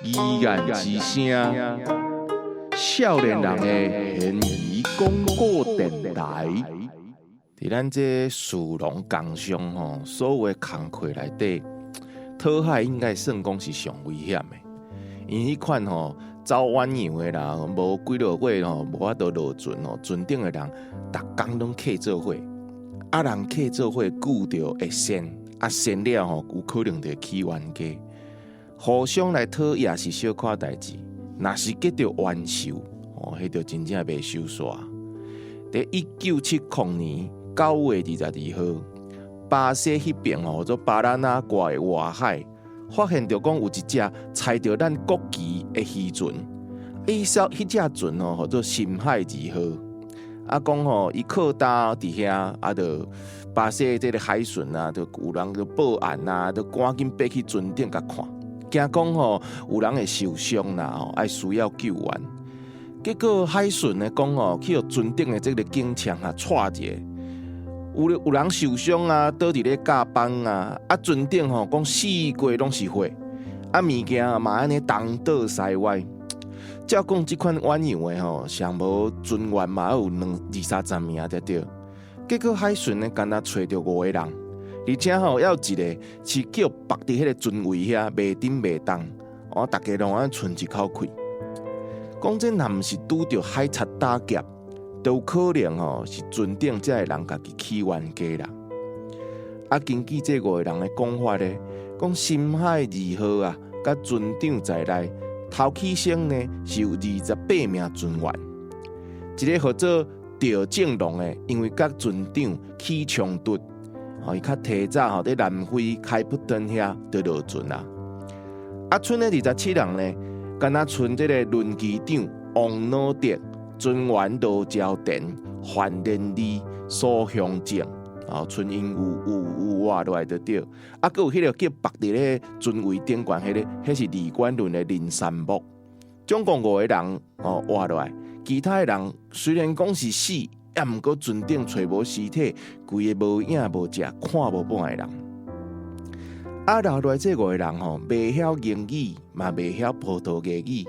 疑案之聲，少年人的懸疑廣播電臺。佇咱這士農工商吼，所有的工課內底，討海應該算講是上危險的，因為彼款吼走遠洋的人，無幾落月吼，無法度落船吼，船頂的人逐工攏客做伙，啊人客做伙久著會跣，啊跣了吼，有可能就會起冤家。互相來討也是小可代誌，若是結著冤仇，哦，彼就真正袂收煞。佇1970年9月22號，巴西彼爿吼，做巴拉那瓜的外海，發現著講有一隻插著咱國旗的漁船，彼艘彼隻船吼，號做深海二號。啊，講吼，伊靠礁佇遐，啊，就巴西這个海巡啊，就有人就報案啊，就趕緊爬去船頂共看。驚講吼有人會受傷啦，吼愛需要救援。結果海巡呢講吼，去予船頂的這个警槍啊，掣一下，有人受傷啊，倒佇咧甲板啊，啊船頂吼講四界攏是火，啊物件嘛按呢東倒西歪。照講這款遠洋的吼，上無船員嘛有兩二三十名才對。結果海巡呢，干焦揣著五個人。而且吼，猶有一个是叫縛佇彼个船尾遐，袂振袂動，哦，逐家攏按喘一口氣。講真，若毋是拄著海賊打劫，都有可能吼是船頂這个人家己起冤家啦。啊，根據這五个人的講法咧，講深海二號啊，佮船長在內，頭起先呢是有28名船員，一个號做趙正龍的，因為佮船長起衝突。哦，伊較提早吼，佇南非開普敦遐就落船啦。啊，賰的27人呢，敢若賰這个輪機長王老德、船員羅昭田、范連利、蘇雄正，哦，賰𪜶有活落來就對。啊，閣有彼个叫縛佇咧船位頂懸彼个，彼是利管輪的林山木。總共五个人哦活落來，其他的人雖然講是死，抑毋過船頂揣無屍體，規个無影無跡，看無半个人。啊，留落來這五个人吼，袂曉英語，嘛袂曉葡萄牙語。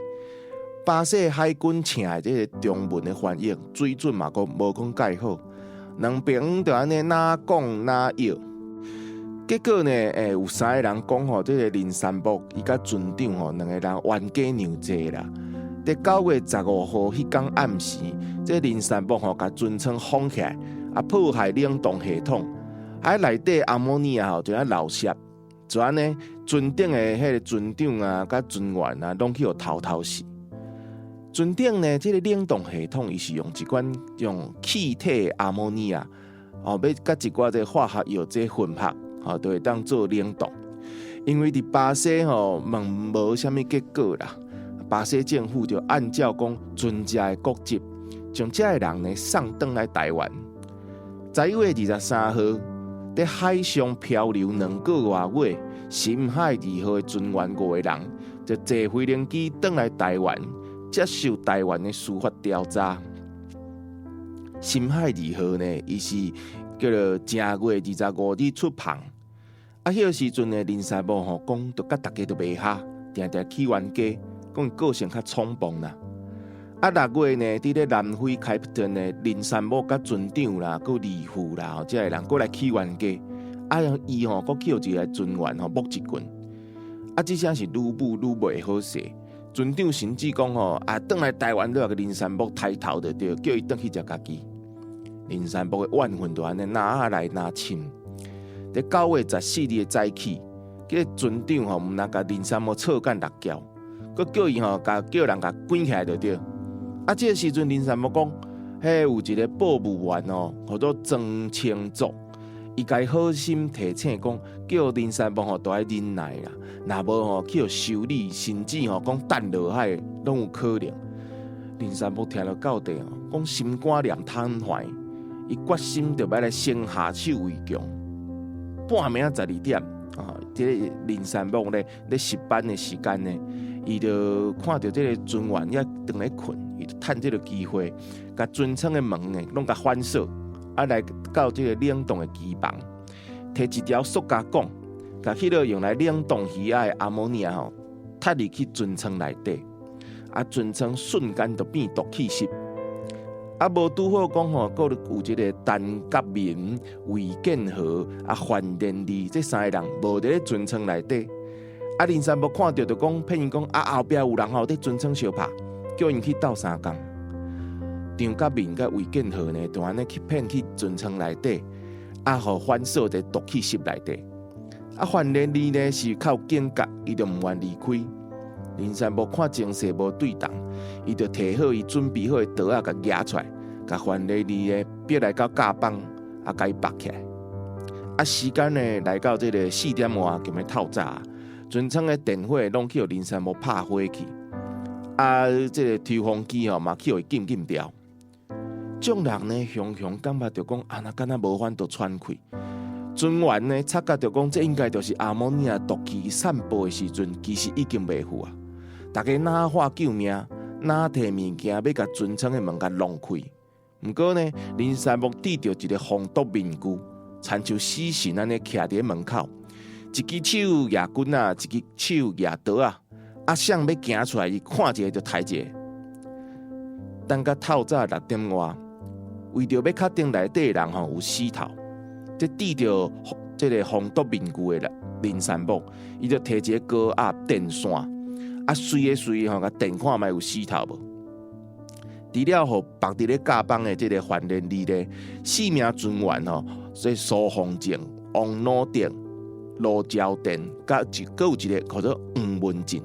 巴西海軍請的這个中文的翻譯水準嘛，閣無講蓋好。兩爿就按呢若講若拗。結果呢，有三個人講吼，這个林山木伊佮船長吼，兩个人冤家娘濟啦。佇9月15號彼工暗時，這林山木吼共船艙封起來，啊破壞冷凍系統，啊內底阿摩尼亞吼就按漏泄，就按呢船頂的彼个船長啊，佮船員啊，攏去予偷偷死。船頂呢，這个冷凍系統伊是用一款用氣體阿摩尼亞，哦，欲佮一寡這化學藥劑混合，吼，就會當做冷凍。因為佇巴西吼問無啥物結果啦。巴西政府就按照講船隻的國籍，將這个人呢送轉來台灣。11月23號，佇海上漂流2個外月，深海二號的船員五個人就坐飛行機轉來台灣，接受台灣的司法調查。深海二號呢，伊是叫做正月25日出航。啊，彼个時陣呢，林山木吼講，就佮逐家都袂合，定定起冤家。講伊個性較衝動啦。啊，6月呢，佇咧南非開普敦的林山木佮船長啦，閣二副啦，吼，這个人閣來起冤家。啊，伊吼閣去予一个船員吼木一棍。啊，這聲是愈舞愈袂好勢。船長甚至講吼，啊，轉來台灣都予林山木刣頭就對，叫伊轉去食家己。林山木的怨恨就按呢若來若深。佇9月14日的早起，這个船長吼毋但共林山木錯幹六轎，閣叫伊吼，共叫人共關起來就對。啊，這个時陣林山木講，彼有一个報務員哦，號做莊清祖，伊共伊好心提醒講，叫林山木吼著愛忍耐啦，若無吼去予修理，甚至吼講擲落海攏有可能。林山木聽著到底吼，講心肝念坦懷，伊決心著欲來先下手為強。半暝12點啊，這个林山木咧咧值班的時間呢，伊就看著這个船員猶當咧睏，伊就趁這个機會，共船艙的門呢攏共反鎖，啊來到這个冷凍的機房，提一條塑膠管，共彼个用來冷凍魚仔的阿摩尼亞吼，踢入去船艙內底，啊，船艙瞬間就變毒氣室。啊，無拄好講吼，閣有這个陳覺民、魏建和、啊范連利這三个人無佇咧船艙內底。啊，林山木看著就講騙𪜶講啊，後壁有人吼佇船艙相拍，叫𪜶去鬥相共。張覺民佮魏建和呢，就按呢去騙去船艙內底，啊，予反鎖佇毒氣室內底。啊，范連利呢是較有警覺，伊就毋願離開。林山木看情勢無對同，伊就提好伊準備好的刀仔，共舉出來，共范連利呢逼來到甲板，啊，共伊縛起來。啊，時間呢來到這个四點外，就欲透早，船艙的電火攏去予林山木拍火去，啊，這个抽風機吼嘛去予伊禁禁掉。眾人呢雄雄感覺著講，啊，若敢若無法度喘氣。船員呢察覺著講，這應該就是阿摩尼亞毒氣散布的時陣，其實已經袂赴啊。逐家若喊救命，若提物件欲共船艙的門共弄開。毋過呢，林山木戴著一个防毒面具，親像死神按呢徛佇門口，一支手舉棍仔，一支手舉刀仔，啊，誰欲行出來，伊看一个就刣一个。等到透早六點外，為著欲確定內底的人吼有死透，這戴著這个防毒面具的林山木，伊就提一个高壓電線。啊，隨的隨吼，共電看覓有死透無？除了予縛佇咧甲板的這个范連利咧，四名船員吼，這蘇鳳靜、王魯德、盧昭殿，佮一閣有一个叫做黃文進。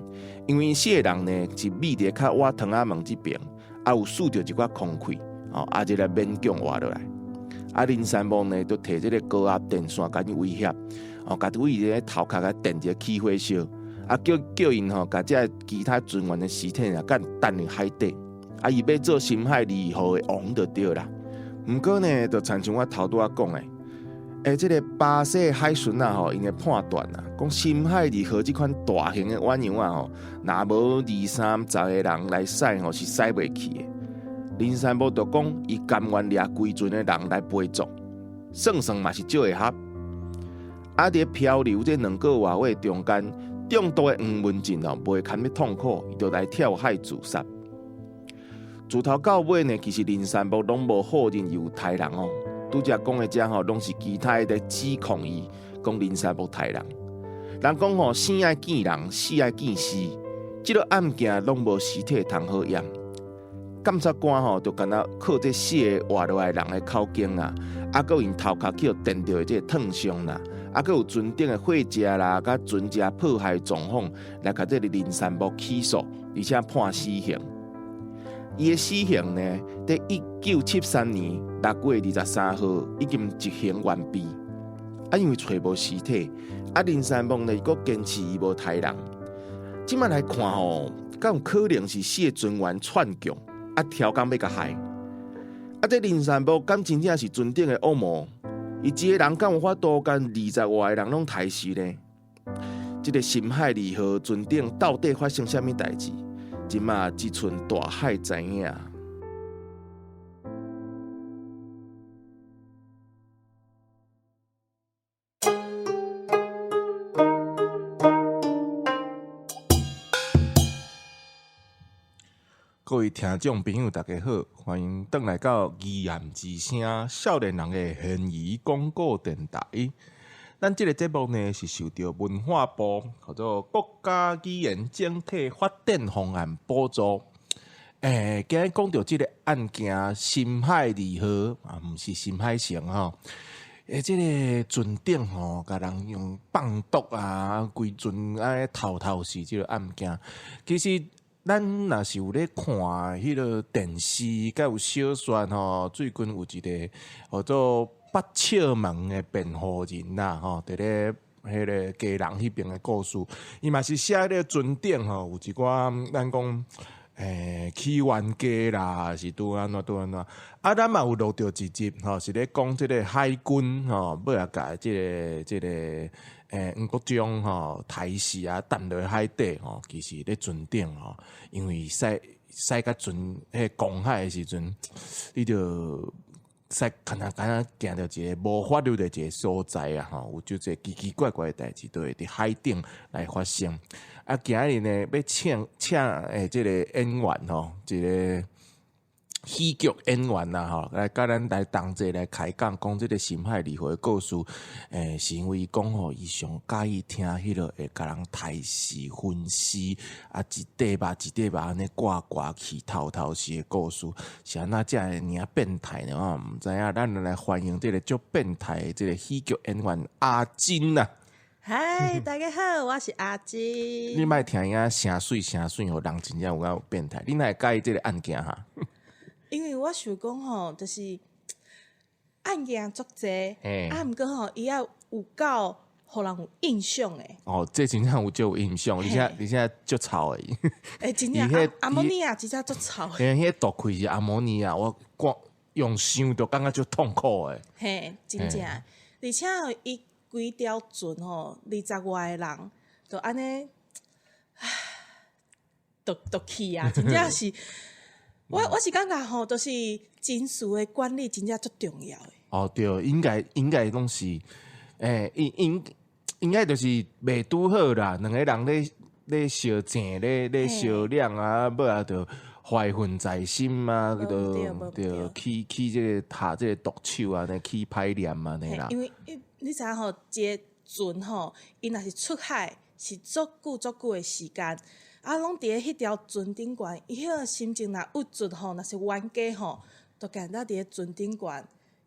因為四个人呢是覕佇較倚窗仔門這爿，啊有欶著一寡空氣，吼，啊這个勉強活落來。啊，林山木呢，就提這个高壓電線共𪜶威脅，哦，共對咧頭殼共電一个起火燒。啊！叫叫𪜶吼，共這其他船員的屍體啊，共擲入海底。啊！伊欲做深海二號的王就對啦。毋過呢，就親像我頭拄仔講的，欸，這个巴西海巡啊吼，𪜶的判斷啊，講深海二號這款大型的遠洋啊吼，若無二三十个人來駛吼，是駛袂去的。林山木就講，伊甘願掠規船的人來陪葬，算算嘛是少會合。啊！佇漂流這兩個外月中間，中毒的黃文進哦，袂堪欲痛苦，伊就來跳海自殺。自頭到尾呢，其實林山木攏無否認有刣人哦。拄才講的這吼，攏是其他的指控伊，講林山木刣人。人講吼，生愛見人，死愛見屍，這个案件攏無屍體通好驗。檢察官吼，就敢若靠這四个活落來人的口供啊，啊，閣𪜶頭殼去予電著的這个燙傷啦。啊，閣有船頂的火舌啦，佮船隻破壞狀況來共這个林山木起訴，而且判死刑。伊的死刑呢，佇1973年6月23號已經執行完畢。啊，因為揣無屍體，啊，林山木呢，伊閣堅持伊無刣人。這馬來看吼，敢有可能是四个船員串供，啊，刁工欲共害。啊，這林山木敢真正是船頂的惡魔？伊一個人敢有法度共二十外个人攏刣死呢？這个深海二號船頂到底發生啥物代誌？這馬只賰大海知影。各位聽眾朋友，大家好，歡迎轉來到疑案之聲少年人的懸疑廣播電台。咱這个節目呢，是受著文化部叫做國家語言整體發展方案補助。欸，今日講著這个案件，深海二號啊，毋是深海城吼。欸，這个船頂吼，共人用放毒啊，規船按呢透透死這个案件，其實。咱若是有咧看彼个電視，佮有小說吼，最近有一个號做八尺門的辯護人啦，吼，佇咧彼个基隆彼爿的故事，伊嘛是寫咧船頂吼，有一寡咱講起冤家啦，是拄按怎拄按怎，啊，咱嘛有錄著一集吼，是咧講這个海軍吼，欲來共這个這个。欸，黃國章吼，刣死啊，擲落海底吼，其實咧船頂吼，因為駛駛甲船彼個公海的時陣，你著使敢若敢若行著一个無法律的一个所在啊！吼，有足濟奇奇怪怪的代誌都會佇海頂來發生。啊，今日呢，欲請請的這个演員吼，一个喜劇演員啦吼，來佮咱來同齊來開講，講這个深海裡湖的故事。是因為伊講吼，伊上佮意聽彼个會共人刣死、分屍，啊，一塊肉一塊肉按呢割割去透透視的故事，是按怎遮爾變態呢？我毋知影。咱來歡迎這个足變態的這个喜劇演員阿金啊！嗨，大家好，我是阿金。你莫聽伊仔聲媠聲媠，予人真正有夠變態。你哪會佮意這个案件哈？因為我想講吼，就是案件足濟，啊，毋過吼，伊愛有夠予人有印象的。哦，這真正有足有印象，而且足臭的。欸，真正阿摩尼亞真正足臭的。嘿，彼個毒氣是阿摩尼亞，我光用想就感覺足痛苦的。嘿，真正，而且伊規條船吼，二十外个人，就按呢，唉，都去啊，真正是。我是感覺吼，就是情緒的管理真正足重要的。哦，對，應該攏是，欸，應該就是袂拄好啦，兩个人咧相爭，咧相兩啊，尾仔就懷恨在心啊，就就起這个下這个毒手啊，呢起歹念啊，呢啦。因為你知影吼，一个船吼，伊若是出海，是足久足久的時間。啊，攏佇咧彼條船頂懸，伊彼个心情若鬱卒吼，若是冤家吼，就簡單佇咧船頂懸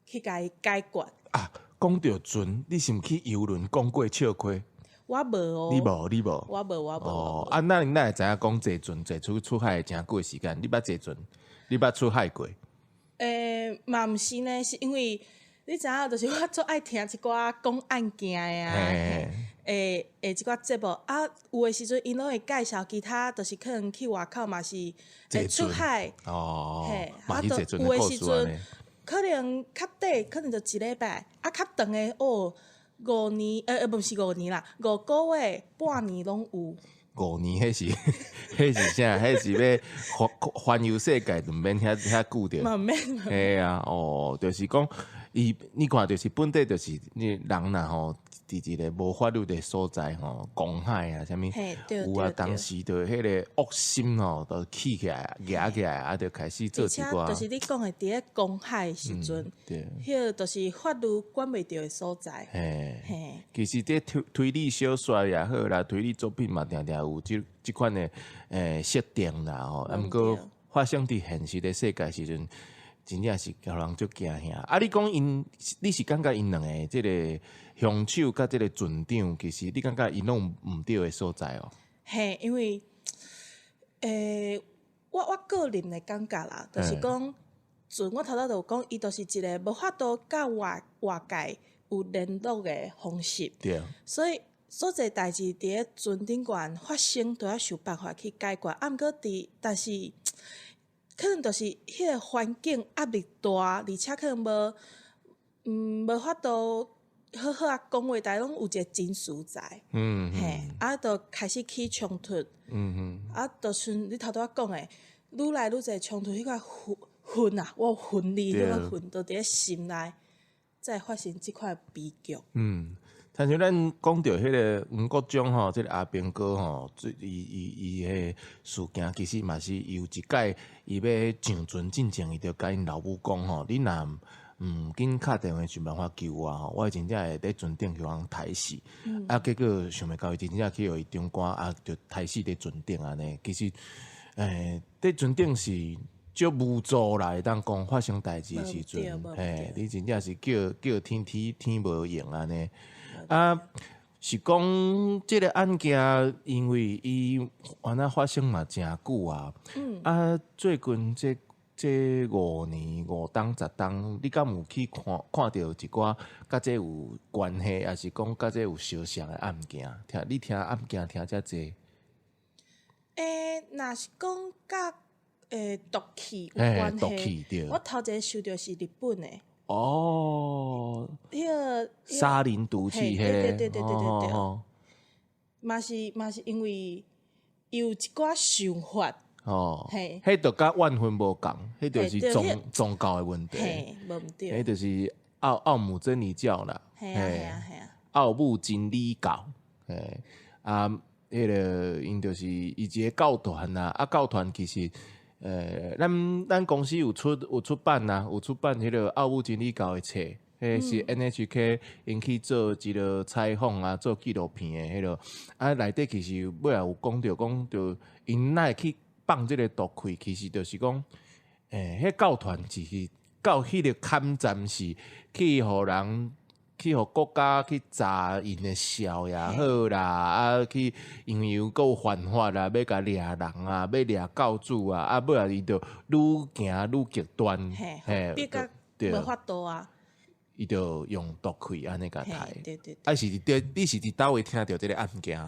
去共伊解決。啊，講著船，你是毋去遊輪講過笑虧？我無哦。你無，你無。我無，我無。哦，啊，那你哪會知影講坐船坐出海誠久的時間？你捌坐船？你捌出海過？欸，嘛毋是呢，是因為你知影，就是我足愛聽一寡講案件的啊。欸，這寡節目啊，有的時陣𪜶攏會介紹其他，就是可能去外口嘛是會出海，哦，嘿，啊，都有的時陣可能較短，可能就一禮拜，啊，較長的哦，5年，毋是五年啦，5個月、半年攏有。五年彼是啥？彼是欲環遊世界，毋免遐遐久著。嘛毋免。嘿啊，哦，就是講，伊你看，就是本底就是你人若吼，佇一個無法律的所在吼，公海啊，啥物有啊，當時就彼个惡心吼，都起起來，夯起來，啊，就開始做一寡。就是你講的，佇咧公海的時陣，彼个就是法律管袂著的所在。嘿，其實這推理小說也好啦，推理作品嘛，定定有這款的設定啦吼。啊，毋過發生佇現實的世界時陣，真正是予人足驚嚇。啊，你講𪜶，你是感覺𪜶兩个這个兇手佮這个船長，其實你感覺𪜶攏毋對的所在哦？嘿，因為，我個人的感覺啦，就是講，船我頭拄就有講，伊就是一个無法度佮外界有聯絡的方式。所以，所濟代誌佇咧船頂懸發生，都要想辦法去解決。啊，毋過佇，但是，可能就是彼个環境壓力大，而且可能無法度好好仔講話，但攏有一个情緒在。嘿，啊，就開始起衝突。啊，就像你頭拄仔講的，愈來愈濟衝突，彼個恨恨啊，我有恨你，彼個恨，就佇咧心內，才會發生這款悲劇。嗯，親像咱講著彼个黃國璋吼，這个阿兵哥吼，伊彼个事件其實嘛是伊有一擺伊欲上船進前，伊就共𪜶老母講吼，你若毋緊敲電話想辦法救我吼，我真正會佇船頂予人刣死。啊，結果想袂到伊真正去予伊長官啊，就刣死佇船頂按呢。其實，佇船頂是足無助啦，會當講發生代誌的時陣，嘿，你真正是叫天天天無應按呢。啊，是講這个案件，因為伊原來發生嘛誠久啊。啊，最近這5年5冬10冬，你敢有去看著一寡佮這有關係，抑是講佮這有相像的案件？聽你聽案件聽遮濟。欸，若是講佮毒氣有關係，我頭一个想著是日本的。哦，彼个沙林毒氣，對對對對對對對，嘛是因為伊有一寡想法。哦，嘿。彼就佮怨恨無仝，彼就是宗嘿對。宗教的問題，嘿，無毋對。彼就是奧姆真理教啦，嘿啊嘿啊嘿啊。奧姆真理教，嘿，啊，彼个𪜶就是伊一個教團啦，啊，教團其實，咱公司有出版啊，有出版彼个奧姆真理教的冊，彼是 NHK 𪜶去做一个採訪啊，做紀錄片的彼个，啊，內底其實尾仔有講著講著，𪜶哪會去放這个毒氣，其實就是講，彼教團是到彼个坎站是去予人，去予國家去查𪜶的數也好啦，啊去因為有閣有犯法啦，欲共掠人啊，欲掠教主啊，啊尾仔伊就愈行愈極端，嘿，變甲無法度啊，伊就用毒氣按呢共刣。對對對。啊是佇你是佇佗位聽著這个案件？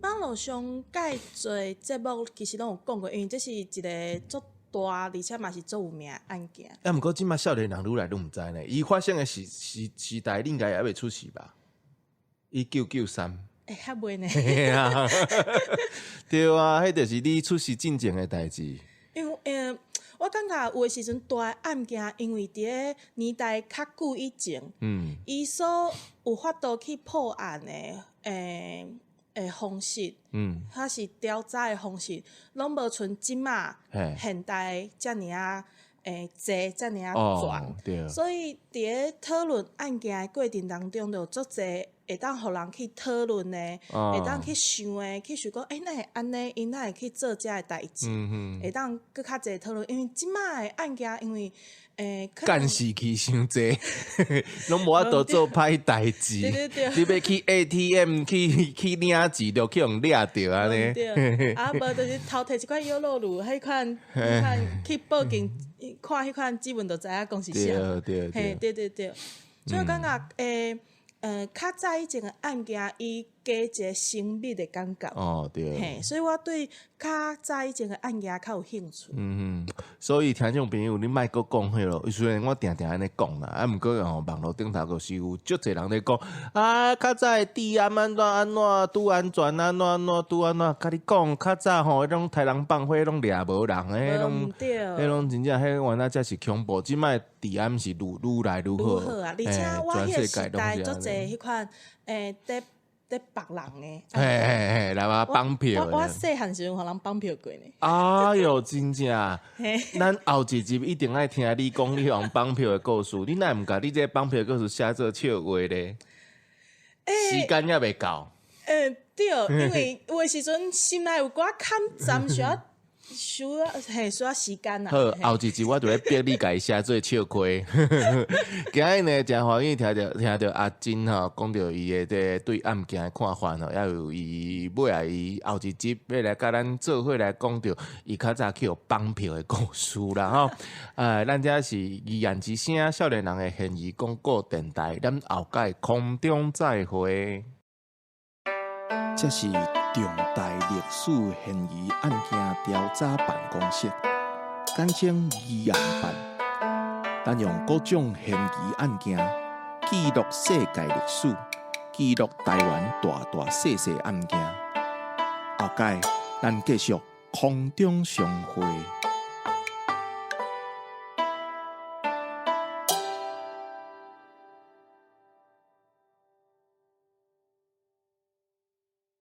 網路上蓋濟節目其實攏有講過，因為這是一个足大，而且嘛是足有名的案件。啊，毋過這馬少年人愈來愈毋知呢。伊發生的時代，你應該猶未出世吧？1993。欸，還未呢。啊，對啊，彼就是你出世進前的代誌。因為，我感覺有的時陣大的案件，因為佇咧年代較久以前，伊所有法度去破案的，方式，抑是調查的方式，攏無像這馬現代遮爾仔濟，遮爾仔全。所以佇咧討論案件的過程當中，就有足濟會當予人去討論的，會當去想的，去想講，欸，哪會按呢？𪜶哪會去做這个代誌？會當閣較濟討論，因為這馬的案件，因為監視器傷濟，攏無法度做歹代誌。對對對。你欲去 ATM 去領錢，就去予掠著按呢。對。啊，無就是偷提一款優酪乳，彼款彼款去報警，看彼款指紋就知影講是啥。對對。嘿，對對對。所以我感覺，較早以前的案件，伊加一个神秘的感覺。哦，對。嘿，所以我對較早以前的案件較有興趣。嗯哼，所以聽眾朋友，你莫閣講彼囉，雖然我定定按呢講啦，啊，毋過吼，網路頂頭就是有足濟人咧講，啊，較早的治安按怎按怎拄安全，按怎按怎拄按怎，共你講，較早吼，彼種殺人放火攏掠無人，彼攏，彼攏真正彼原來才是恐怖，這擺治安是愈來愈好。愈好啊！而且我彼个時代足濟彼款，佇縛人的。嘿嘿嘿，來嘛綁票。我細漢時陣予人綁票過呢。哎喲，真正！咱後一集一定愛聽你講你予人綁票的故事。你哪會毋共你這个綁票的故事寫做笑話咧？時間猶未到。對，因為有的時陣心內有寡坎站，需要需要嘿需要時間啦。好，後一集我就咧逼你共伊寫做笑話。今日呢，誠歡喜聽著阿珍吼講著伊的這个對案件的看法吼，猶有伊尾仔伊後一集欲來共咱做伙來講著伊較早去予綁票的故事啦吼。咱這是疑案之聲，少年人的懸疑廣播電台，咱後擺空中再會。這是重大歷史懸疑案件調查辦公室，簡稱疑案辦。咱用各種懸疑案件記錄世界歷史，記錄台灣大大細細案件。後擺咱繼續空中相會。